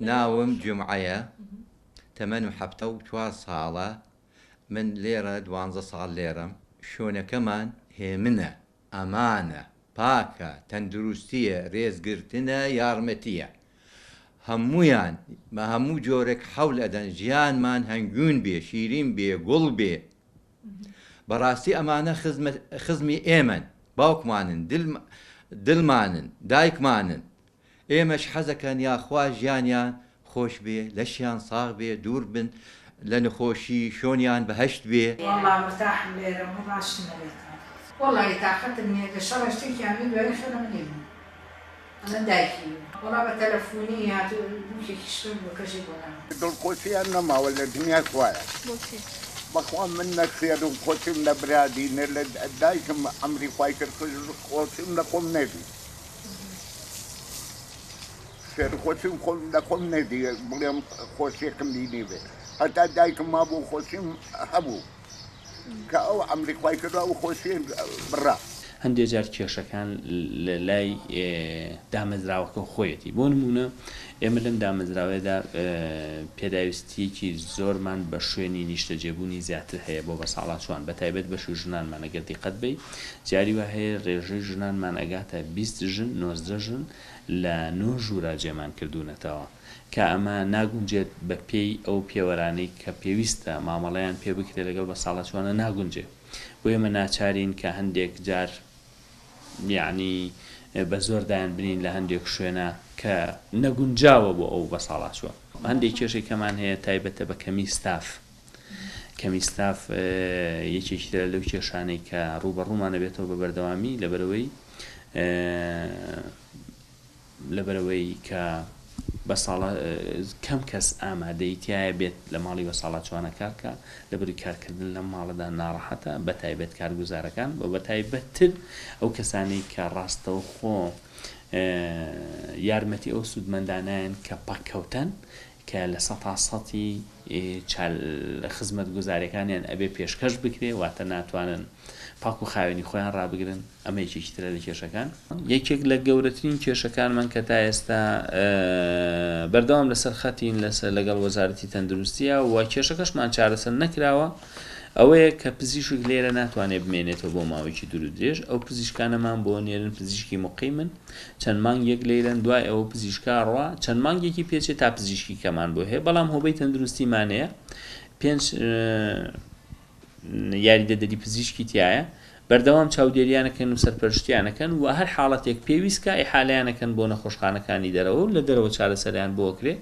ناوم جومعەیە تەمەنم 74 ساڵە من لێرە دوانزە ساڵ لێرەم شوێنەکەمان هێمنە ئەمانە پاکە تەندروستیە رێزگرتنە یارمەتیە هەموویان بە هەموو جۆرێک حەول ئەدەن ژیانمان هەنگوین بێ شیرین بێ گوڵ بێ بەڕاستی ئەمانە خزمی ئێمەن باوکمانن دلمانن دایکمانن ئێمەش حەزەکەن یاخوا ژیانیان خۆش بێ لەشیان ساغ بێ دوور بن لە نەخۆشی شۆنیان بەهەشت بێ. وەڵا مرتاحم لێرە من ڕاشتم نەبێتەوە. وەڵایی تاقەتم نیە لە شەڕە شتێکیان بی دوایی خێرە من لێم ئەڵێن دایکی بوو وەڵا بە تەلەفونی هات و بوکێکیش خوێن بۆ کەژی بۆ نام. دڵخۆشیان نەماوە لە دنیای خوایە. بۆچی؟ بەخوا من نە خێر و خۆشیم لە برا دی نە لە دایکم عەمری خوای کرد خۆشیم لە خۆم نەدی. خێر خۆشیم خۆم لە خۆم نەدی بڵێم خۆشیەکم بینیبێ هەتا دایکم مابوو خۆشیم هەبوو کە ئەو عەمری خوای کرد ئەو خۆشیە بڕا. هەندێ جار کێشەکان لە لای دامەزراوەکە خۆیەتی بۆ نموونە ئێمە لەم دامەزراوەیەدا پێداویستییەکی زۆرمان بە شوێنی نیشتەجێبوونی زیاتر هەیە بۆ بەساڵاچووان بەتایبەت بەشی ژنانمان ئەگەر دیقەت بەی جاری وا هەیە رێژەی ژنانمان ئەگاتە 20 ژن 19 ژن لە نۆ ژوورا جێمان کردوونەتەوە کە ئەمە ناگونجێت بە پێی ئەو پێوەرانەی کە پێویستە مامەڵەیان پێ بکرێت لەگەڵ بەساڵاچووانە ناگونجێ بۆ ئێمە ناچارین کە هەندێک جار یەعنی بە زۆر دایان بنین لە هەندێک شوێنا کە نەگونجاوە بۆ ئەو بەساڵاچووە. هەندێک کێشەی کەمان هەیە تایبەتە بە کەمی ستاف. کەمی ستاف یەکێکی ترە لەو کێشانەی کە ڕووبەڕوومان ئەبێتەوە بە بەردەوامی لەبەرئەوەی لەبەرئەوەی کە بەساڵا کەم کەس ئامادەی تیایە بێت لە ماڵی بەساڵاچوانە کار بکا، لەبەروی کارکردن لەم ماڵەدا ناڕەحەتە بەتایبەت کارگوزارەکان و بەتایبەتتر ئەو کەسانەی کە ڕاستەوخۆ یارمەتی ئەو سوودمەندانەیان کە پەککەوتەن کە لە سەتا سەتی خزمەتگوزاریەکانیان ئەبێ پێشکەش بکرێ واتە ناتوانن پاک و خاوێنی خۆیان ڕابگرن ئەمە یەکێکی ترە لە کێشەکان. یەکێک لە گەورەترین کێشەکانمان کە تا ئێستا بەردەوام لەسەر خەتین لەسەر لەگەڵ وەزارەتی تەندروستیە و کێشەکەشمان چارەسەر نەکراوە ئەوەیە کە پزیشک لێرە ناتوانێت بمێنێتەوە بۆ ماوەیەکی دوور و درێژ ئەو پزیشکانەمان بۆ نێرن پزیشکی مقیمن چەند مانگێک لەیرەن دوای ئەوە پزیشکا ڕوا چەند مانگێکی پێچێ تا پزیشکی کەمان بۆ هەیە بەڵام هۆبەی تەندروستیمان هەیە پێنج یاریدەدەری پزیشکی تایە بەردەوام چاودێریانەکەن و سەرپەرشتیانەکەن و هەر حاڵەتێک پێویستکە ئیحالەیانەکەن بۆ نەخۆشخانەکانی دەرەوە و لە دەرەوە چارەسەریان بۆ کرێ.